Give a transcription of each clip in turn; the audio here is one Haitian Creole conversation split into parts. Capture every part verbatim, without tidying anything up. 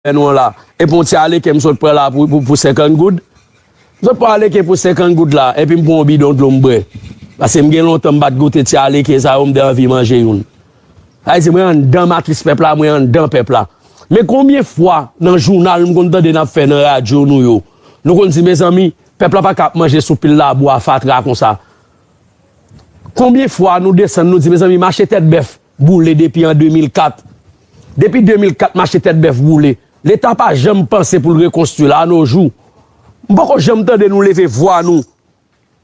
fè nou an la. Epi yon ti aleken m sot pran la pou, pou, pou senkant goud. M sot pran aleken pou senkant goud la, epi m pran yon bidon dlo m bwè. Paske m gen lontan m pa t goute ti aleken sa yo, m te anvi manje youn. Sa vle di, mwen anndan matris pèp la, mwen anndan pèp la. Men konbyen fwa nan jounal m konn tande n ap fè nan radyo nou yo, nou konn di, mezanmi, pèp la pa ka ap manje sou pil labou a fatra konsa. Konbyen fwa nou desann, nou di, mezanmi, mache Tèt Bèf boule depi an de mil kat. Depi de mil kat, mache Tèt Bèf boule. Leta pa janm panse pou l rekonstwi l a no jou. M poko janm tande nou leve vwa nou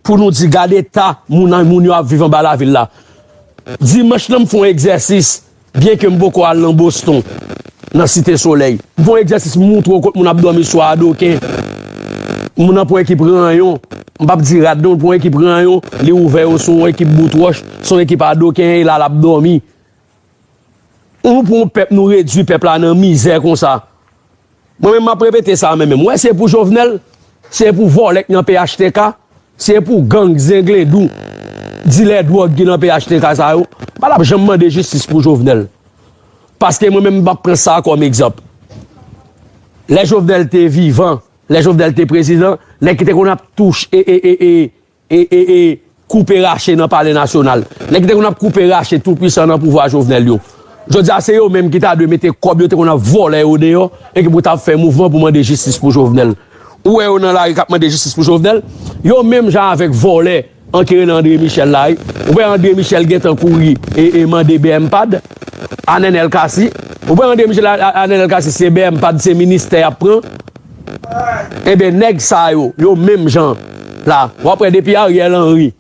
pou nou di, gade eta moun, moun yo ap viv anba lavil la. Dimanch lan, m fè yon egzèsis, byenke m poko al nan Boston, nan Site Solèy. M fè yon egzèsis, m montre w kot moun ap dòmi sou adoken. Moun nan pran ekip ranyon. M p ap di rad non, l pran ekip ranyon, li ouvè yo sou yon ekip bout wòch, sou yon ekip adoken, e la l ap dòmi. Nou pran yon pèp, nou redui pèp la nan mizè konsa. Mwen menm, m ap repete sa, mwen menm. Ou wè, se pou Jovenel, se pou vòlè k nan P H T K, se pou gang, zenglendou, dilè dwòg ki nan P H T K sa yo. M pa t ap janm mande jistis pou Jovenel. Paske mwen menm, m p ap pran sa kòm egzanp. Lè Jovenel te vivan, lè Jovenel te prezidan, nèg ki te konn ap touche e, e, e, e, e, e, e, koupe rache nan Palè Nasyonal. Nèg ki te konn ap koupe rache toupwisan nan pouvwa Jovenel yo. Jodi a, se yo menm ki ta dwe mete kòb yo te konn ap vòlè yo deyò e ki pou ta ap fè mouvman pou mande jistis pou Jovenel. Ou wè yo nan lari k ap mande jistis pou Jovenel? Yo menm jan avèk vòlè an ki rele André Michel la, wi. Ou wè André Michel gentan kouri e, e mande B M pad a Nenel Cassy. Ou wè André Michel a, a, a Nenel Cassy, se B M pad, se ministè y ap pran. Ebyen, nèg sa yo, yo menm jan la, w ap wè depi Ariel Henry,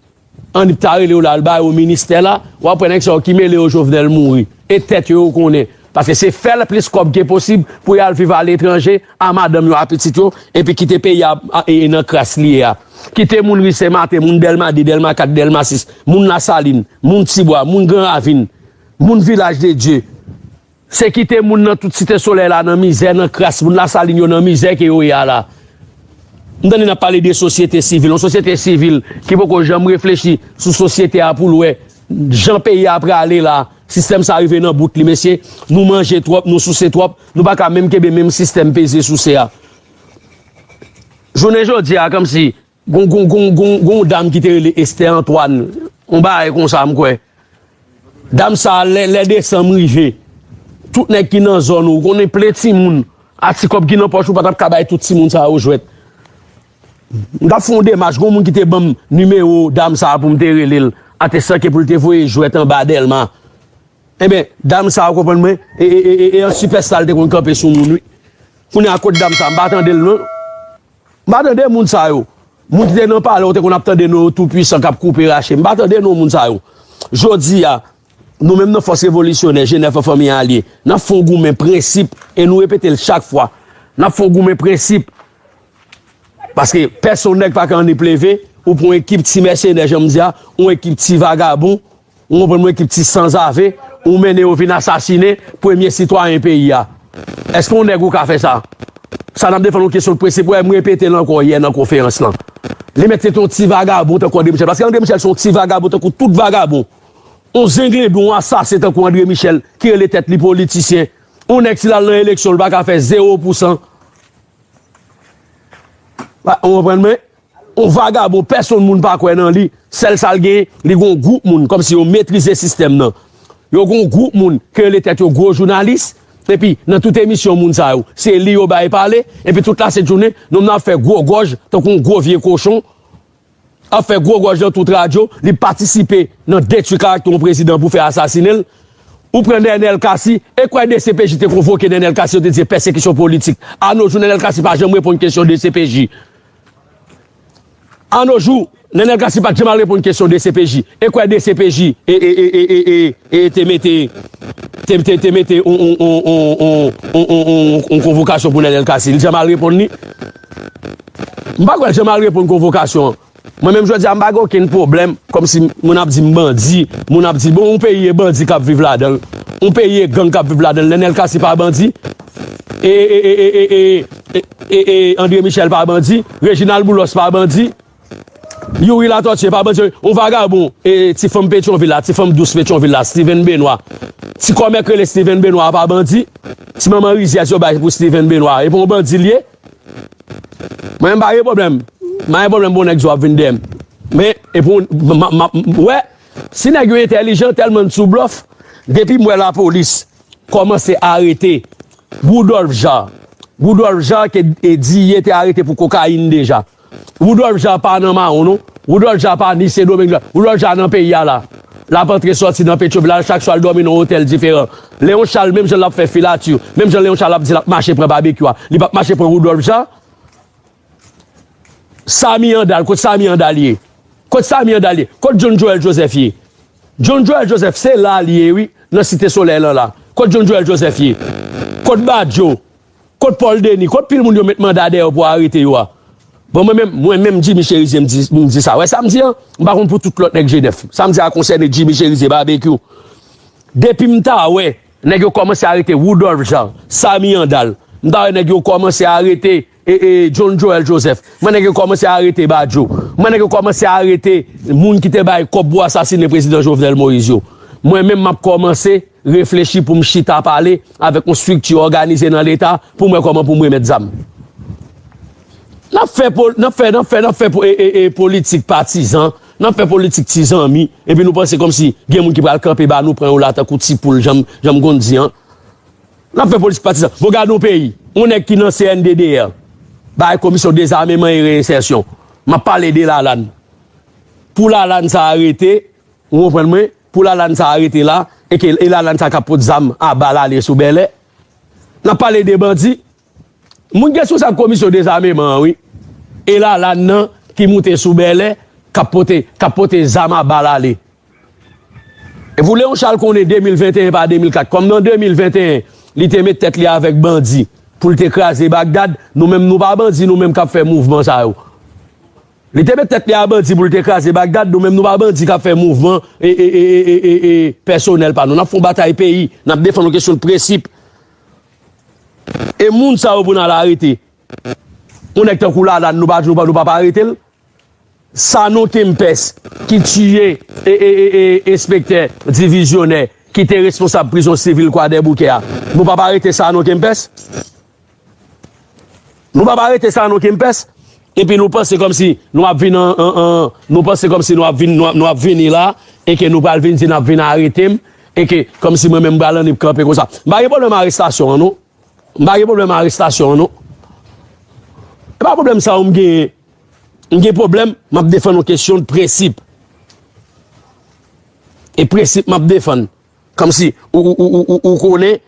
Anip ta rele yo la, l ba yo ministè la, w ap wè nèg sa yo ki mele yo Jovenel mouri. E tèt yo, yo konnen. Paske se fè l plis kòb ke posib pou y al viv aletranje, a madanm yo, a pitit yo, epi kite peyi a, a, e, e nan kras li ye a. Kite moun ri Senmaten, moun Dèlma de, Dèlma kat, Dèlma sis, moun Lasalin, moun Tibwa, moun Gran Ravin, moun Vilaj de Dye. Se kite moun nan tout Site Solèy la nan mizè, nan kras, moun Lasalin yo nan mizè ke yo ye a la. M tande n ap pale de sosyete sivil, yon sosyete sivil ki poko janm reflechi sou sosyete a pou l wè jan peyi a prale la, sistèm sa rive nan bout li, mesye, nou manje twòp, nou souse twòp, nou pa ka menm kenbe menm sistèm peze souse a. Jounen jodi a, kòmsi Gon, gon, gon, gon, gon dam ki te rele Esther Antoine. Yon bagay konsa, m kwè. Dam sa, lè, lè desanm rive, tout nèg ki nan zòn ou, konnen plen timoun, a ti kòb ki nan pòch ou, pa t ap ka bay tout timoun sa yo jwèt. M t ap fè yon demach, gon moun ki te ban m nimewo dam sa pou m te rele l, atestan ke pou l te voye jwèt anba Dèlma. Enben, dam sa, ou konprann mwen, e, e, e, e, e an sipèsta l te konn kanpe sou moun, wi. Kounye a, kot dam sa, m pa tande l, non. M pa tande moun sa yo. Moun ki te nan palè, ou te konn ap tande non yo toupwisan k ap koupe rache. M pa tande non moun sa yo. Jodi a, nou menm nan Fòs Revolisyonè, G nèf an Fanmi Alye, n ap fè yon goumen prensip, e nou repete l chak fwa. N ap fè yon goumen prensip. Paske pèsonn nèg pa ka annik leve, ou pran yon ekip ti mèsenè, jan m di a, yon ekip ti vagabon, ou konprann mwen, ekip ti sanzave, ou mennen yo vin asasinen premye sitwayen peyi a. Èske yon nèg ou ka fè sa? Sa n ap defann yon kesyon de prensip, wè, m repete l ankò yè nan konferans lan. Li mèt se te yon ti vagabon tankou André Michel, paske André Michel se yon ti vagabon tankou tout vagabon. Yon zenglendou, yon asasen tankou André Michel, ki rele tèt li politisyen. Yon nèg, si l al nan eleksyon, li pa ka fè zewo pousan. Ou konprann mwen? Yon vagabon, pèsonn moun pa kwè nan li. Sèl sa l genyen, li gon gwoup moun, kòmsi yo metrize sistèm nan. Yo gon gwoup moun ki rele tèt yo gwo jounalis, epi nan tout emisyon moun sa yo, se li yo bay pale, epi tout lasent jounen, nonm nan ap fè gwo gòj, tankou yon gwo vye kochon, ap fè gwo gòj nan tout radyo, li patisipe nan detwi karaktè yon prezidan pou fè asasinen l. Ou pran Nenel Cassy, e kwè D C P J te konvoke Nenel Cassy, yo te di se pèsekisyon politik. A no jou, Nenel Cassy pa janm reponn kesyon D C P J. A no jou, Nenel Cassy pa t janm al reponn kesyon D C P J. E kwè D C P J e, e, e, e, e, e, e te mete, te, te, te mete on, on, on, on, on, on, on, on, on konvokasyon pou Nenel Cassy. Li janm al reponn li? M pa kwè l janm al reponn konvokasyon an. Mwen menm jodi a, m pa gen okenn pwoblèm, kòmsi moun ap di m bandi, moun ap di, bon, yon peyi e bandi k ap viv ladan l, yon peyi e gang k ap viv ladan l, Nenel Cassy pa bandi, e, e, e, André Michel pa bandi, Reginald Boulos pa bandi, Youri Latortue pa bandi, yon vagabon, e, ti fanm Petyonvil la, ti fanm dous Petyonvil la, Steven Benoît, Ti kòmè k rele Steven Benoit a pa bandi? Ti manman rizyèz yo bay pou Steven Benoit, e pa yon bandi l ye? Mwen, m pa gen pwoblèm. M pa gen pwoblèm pou yon nèg di w ap vin dèyè m. Men, e pou m, m, m, m, wè, si nèg yo entèlijan, tèlman n sou blòf, depi m wè lapolis kòmanse arete Woodolphe Jean. Woodolphe Jean ke, e, Diye te arete pou kokayin deja. Woodolphe Jean pa nan mawon, non. Woodolphe Jean pa ni Sendomeng, non. Woodolphe Jean nan peyi a la. L ap antre sòti nan Petyonvil la, chak swa l dòmi nan otèl diferan. Leon Charles, menm jan l ap fè filati, menm jan Leon Charles ap di l ap mache pran Babekyou a, li p ap mache pran Woodolphe Jean. Samy Andal, kot Samy Andal ye? Kot Samy Andal ye? Kot John Joel Joseph ye? John Joel Joseph, se la li ye, wi, nan Site Solèy lan la. Kot John Joel Joseph ye? Kot Badio? Kot Paul Denis? Kot pil moun yo met manda dèyè yo pou arete yo a? Bon, mwen menm, mwen menm, Jimmy Cherizier, m di, m di sa. Wè sa m di an? M pa konn pou tout lòt nèg G nèf. Sa m di a konsène Jimmy Cherizier, Babekyou. Depi m ta wè nèg yo kòmanse arete Woodolphe Jean, Samy Andal, m ta wè nèg yo kòmanse arete, e, e, John Joel Joseph, m wè nèg yo kòmanse arete Badio, m wè nèg yo kòmanse arete moun ki te bay kòb pou asasine prezidan Jovenel Moïse yo. Mwen menm, m ap kòmanse reflechi pou m chita pale avèk yon estrikti òganize nan Leta pou m wè kòman pou m remèt zam. N ap fè, n ap fè, n ap fè, n ap fè po-, e, e, e, politik patizan, n ap fè politik ti zanmi, epi nou panse kòmsi gen moun ki pral kanpe ba nou, pran yo la tankou ti poul, jan m, jan m konn di an. N ap fè politik patizan. Bon, gade yon peyi, yon nèg ki nan C N D D R, bay Komisyon Dezameman e Reyensèsyon. M ap pale de Lalann. Pou Lalann sa arete, ou konprann mwen? Pou Lalann sa arete la, e ke, e Lalann sa k ap pot zam a bal ale sou Bèlè. N ap pale de bandi. Moun ki responsab Komisyon Dezameman an, wi. E Lalann nan ki moute sou Bèlè, k ap pote, k ap pote zam a bal ale. E pou Leon Charles konnen de mil venteyen pa de mil kat, kòm nan de mil venteyen, li te met tèt li avèk bandi pou l te kraze Bagdad, nou menm nou pa bandi, nou menm k ap fè mouvman sa yo. Li te met tèt li a bandi pou l te kraze Bagdad, nou menm nou pa bandi k ap fè mouvman e, e, e, e, e, e, e pèsonèl pa nou. N ap fè yon batay peyi, n ap defann yon kesyon de prensip. E moun sa yo pou n al arete. Yon nèg tankou Lalann, nou pa, nou pa, nou pa, pa arete l. Sanon Kempès, ki tiye e, e, e, e, enspektè divizyonè, ki te responsab prizon sivil Kwadèboukè a. Nou pa, pa arete Sanon Kempès. Nou pa, pa arete Sanon Kempès. Epi nou panse kòmsi nou ap vin an, an, an, nou panse kòmsi nou ap vin, nou ap, nou ap vini la, e ke nou pral vin di n ap vin arete m, e ke kòmsi mwen menm m pral annik kanpe konsa. M pa gen pwoblèm arestasyon an, non. M pa gen pwoblèm arestasyon an, non. E pa pwoblèm sa yo m genyen. M gen pwoblèm, m ap defann yon kesyon de prensip. E prensip m ap defann. Kòmsi ou, ou, ou, ou, ou konnen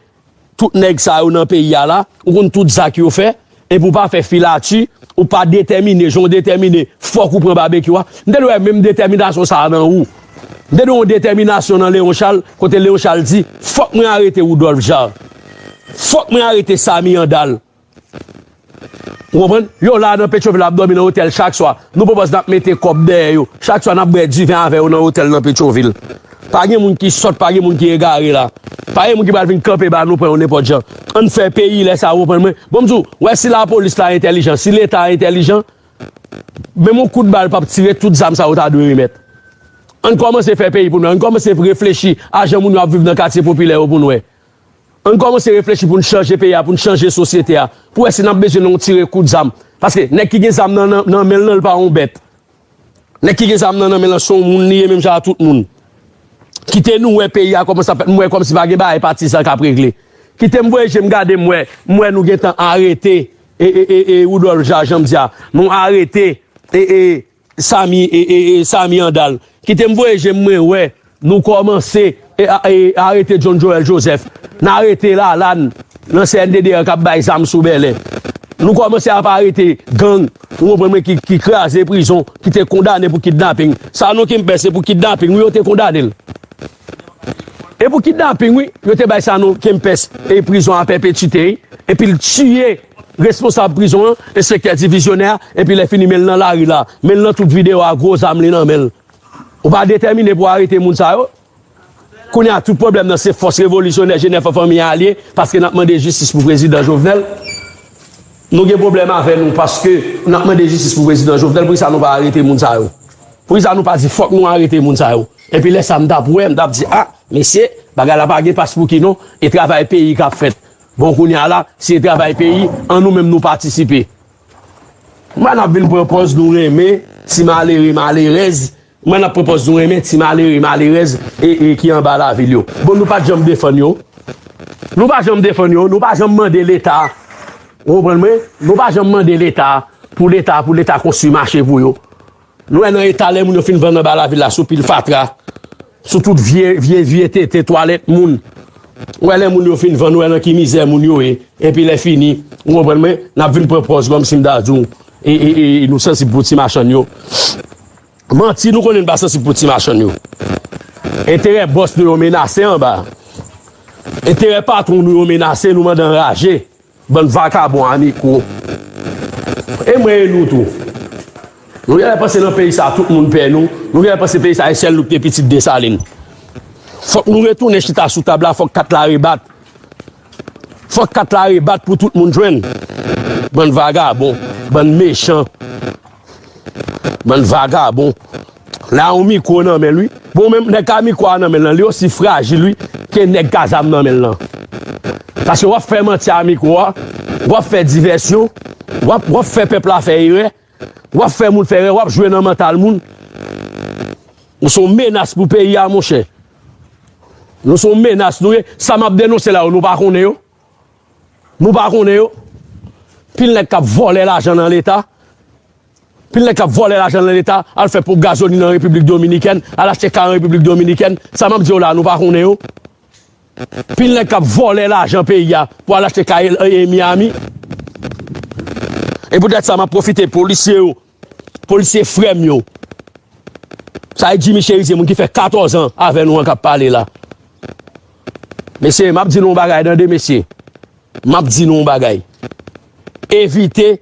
tout nèg sa yo nan peyi a la, ou konn tout zak yo fè, epi ou pa fè filati, ou pa detèmine, jan w detèmine, fòk ou pran Babekyou a. M te dwe wè menm detèminasyon sa a nan ou. M te dwe yon detèminasyon nan Leon Charles, kote Leon Charles di, fòk mwen arete Woodolphe Jean. Fòk mwen arete Samy Andal. Ou konprann? Yo la nan Petyonvil ap dòmi nan otèl chak swa. Nou pwopòz n ap mete kòb dèyè yo. Chak swa n ap bwè diven avè yo nan otèl nan Petyonvil. Pa gen moun ki sòt, pa gen moun ki egare la. Pa gen moun ki pral vin kanpe ba nou pran yo nenpòt jan. Ann fè peyi lè sa, ou konprann mwen? Bon, m di w, wè si lapolis la entèlijan, si Leta a entèlijan, menm yon kout bal p ap tire tout zam sa yo ta dwe remèt. Ann kòmanse fè peyi pou n wè. Ann kòmanse reflechi a jan moun yo ap viv nan katye popilè yo pou n wè. Ann kòmanse reflechi pou n chanje peyi a, pou n chanje sosyete a, pou wè si n ap bezwen yon tire kout zam. Paske nèg ki gen zam nan, nan, nan men l lan, l pa yon bèt. Nèg ki gen zam nan, nan men l lan, se yon moun li ye, menm jan a tout moun. Kite nou wè peyi a kòmanse ap fèt, m wè kòmsi pa gen bagay patizan k ap regle. Kite m voye je m gade, m wè, m wè nou gentan arete, e, e, e, e, Woodolphe Jean, jan m di a. Nou arete, e, e, Samy, e, e, e, Samy Andal. Kite m voye je m, mwen wè nou kòmanse, e, a, e, arete John Joel Joseph. N arete Lalann nan C N D D R k ap bay zam sou Bèlè. Nou kòmanse ap arete gang, ou konprann mwen, ki, ki kraze prizon, ki te kondane pou kidnaping. Sanon Kempès, se pou kidnaping, wi, yo te kondane l. E pou kidnaping, wi, yo te bay Sanon Kempès e prizon a pèpetite, wi. Epi l tiye responsab prizon an, enspektè divizyonè a, epi lè fini, men l nan lari la. Men l nan tout videyo a, gwo zam li nan men l. Ou pa detèmine pou arete moun sa yo? Kounye a, tout pwoblèm nan, se fòs revolisyonè G nèf an fanmi a li ye, paske n ap mande jistis pou prezidan Jovenel. Nou gen pwoblèm avè nou, paske n ap mande jistis pou prezidan Jovenel, poukisa nou pa arete moun sa yo? Poukisa nou pa di fòk nou arete moun sa yo? Epi lè sa, m t ap wè, m t ap di, a, mesye, Bagay la pa gen pas pou ki non, e travay peyi k ap fèt. Bon, kounye a la, si e travay peyi, an nou menm nou patisipe. Mwen n ap vin pran pòz nou renmen ti malere, malerèz. Mwen n ap pran pòz nou renmen ti malere, malerèz e, e ki anba lavil yo. Bon, nou pa t janm defann yo. Nou pa janm defann yo, nou pa janm mande Leta. Ou konprann mwen? Nou pa janm mande Leta pou Leta, pou Leta konstwi mache pou yo. Nou wè nan eta lè moun yo fin vann anba lavil la sou pil fatra, sou tout vye, vye, vye tete, twalèt moun. Ou wè lè moun yo fin vann, ou wè nan ki mizè moun yo ye. Epi lè fini, ou konprann mwen, n ap vin pran pòz kòmsi m ta di w, e, e, e, e nou sansib pou ti machann yo. Manti, nou konnen n pa sansib pou ti machann yo. Enterè bòs nou yo menase anba. Enterè patwon nou yo menase, nou mande anraje. Bann vakabon a mikwo. E mwen e nou tou. Nou genlè panse nan peyi sa a tout moun pè nou. Nou genlè panse peyi sa a e sèl nou ki te pitit Desalin. Fòk nou retounen chita sou tab la, fòk kat la rebat. Fòk kat la rebat pou tout moun jwenn. Bann vagabon, bann mechan. Bann vagabon. La yon mikwo nan men l wi. Bon, menm nèg ka mikwo a nan men l lan, li osi frajil wi ke nèg ka zam nan men l lan. Paske w ap fè manti a mikwo a, w ap fè divèsyon, w ap, w ap fè pèp la fè erè, w ap fè moun fè erè, w ap jwe nan mantal moun. Ou se yon menas pou peyi a, monchè. Nou se yon menas, nou ye. Sa m ap denonse la yo, nou pa konnen yo. Nou pa konnen yo. Pil nèg k ap vòlè lajan nan Leta. Pil nèg k ap vòlè lajan nan Leta, al fè ponp gazolin an Repiblik Dominikèn, al achte kay an Repiblik Dominikèn. Sa m ap di w la, nou pa konnen yo. Pil nèg k ap vòlè lajan peyi a pou al achte kay e, e Miami. E poutèt sa, m ap pwofite polisye yo, polisye frè m yo. Sa e Jimmy Cherizier, moun ki fè katòz an avè nou an k ap pale la. Mesye, m ap di nou yon bagay, tande, mesye. M ap di nou yon bagay. Evite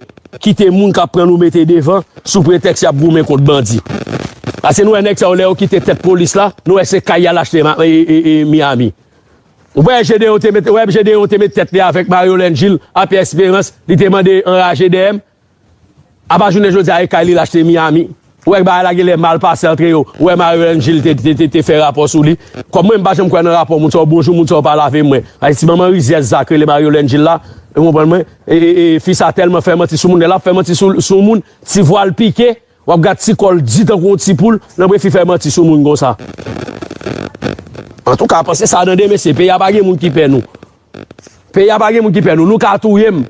kite moun k ap pran nou mete devan sou pretèks y ap goumen kont bandi. Paske nou wè nèg sa yo, lè yo kite tèt polis la, nou wè se kay y al achte ma- e, e, e, Miami. Ou wè Gedeon te met, wè Gedeon te met tèt li avèk Marie Hélène Gilles, a Pierre Espérance, li te mande anraje dèyè m. Apa jounen jodi a, e kay li l achte Miami. Ou wè bagay la genlè mal pase antre yo. Ou wè Marie Hélène Gilles te, te, te, te fè rapò sou li. Kòm mwen, m pa janm kwè nan rapò moun sa yo, bonjou moun sa yo pa lave mwen. Ay, ti manman rizyèz sa k rele Marie Hélène Gilles la, ou konprann mwen? E, e, e, fi sa tèlman fè manti sou moun, lè l ap fè manti sou, sou moun, ti vwa l pike, w ap gad ti kò l di tankou yon ti poul, nan bref, li fè manti sou moun konsa. Antouka, panse sa tande, mesye, peyi a pa gen moun ki pè nou. Peyi a pa gen moun ki pè nou. Nou ka touye m.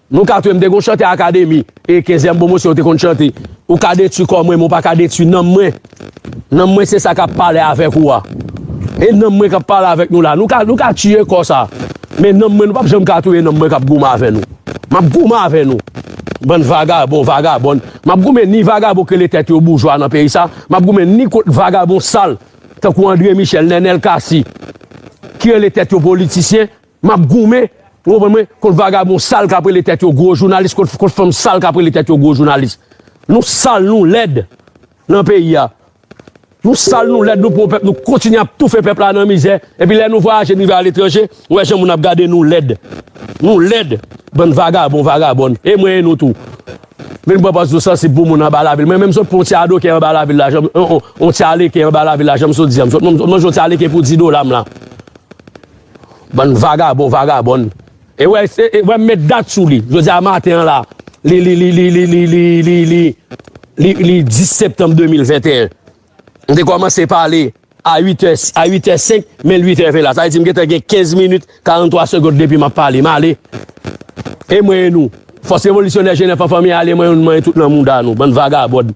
Nou ka touye m. Te gon chantè akademi, e kenzyèm pwomosyon yo te konn chante. Ou ka detwi kò mwen, men ou pa ka detwi nanm mwen. Nanm mwen se sa k ap pale avèk ou a. E nanm mwen k ap pale avèk nou la. Nou ka, nou ka tiye kò sa. Men nanm mwen, nou p ap janm ka touye nanm mwen k ap goumen avè nou. M ap goumen avè nou. Bann vagabon, vagabòn. M ap goumen ni vagabon k rele tèt yo boujwa nan peyi sa. M ap goumen ni kont vagabon sal, tankou André Michel, Nenel Cassy, ki rele tèt yo politisyen. M ap goumen, ou konprann mwen, kont vagabon sal k ap rele tèt yo gwo jounalis, kont, kont fanm sal k ap rele tèt yo gwo jounalis. Nou sal, nou lèd nan peyi a. Nou sal, nou lèd, nou pran pèp, nou kontinye ap toufe pèp la nan mizè. Epi lè nou vwayaje, nou rive aletranje, ou wè jan moun ap gade nou lèd. Nou lèd, bann vagabon, vagabòn. E mwen e nou tou. Vin pran pòz nou sansib pou moun anba lavil. Mwen menm sot pran yon ti adoken anba lavil la, jan m, on, on, on ti aleken anba lavil la, jan m sot di a. M sot, m, m manje yon ti aleken pou di dola m la. Bann vagabon, vagabòn. E wè, e, e wè m met dat sou li. Jodi a maten an la, li, li, li dis septanm de mil venteyen. M te kòmanse pale a uit è, a uit è senk, men l uit è ven la. Sa vle di m gentan gen kenz minit, karanntwa segond depi m ap pale. M ale. E mwen e nou. Fòs revolisyonè Jenèf an fanmi ale, mwen, mwen tout nan mouda nou. Bann vagabòn.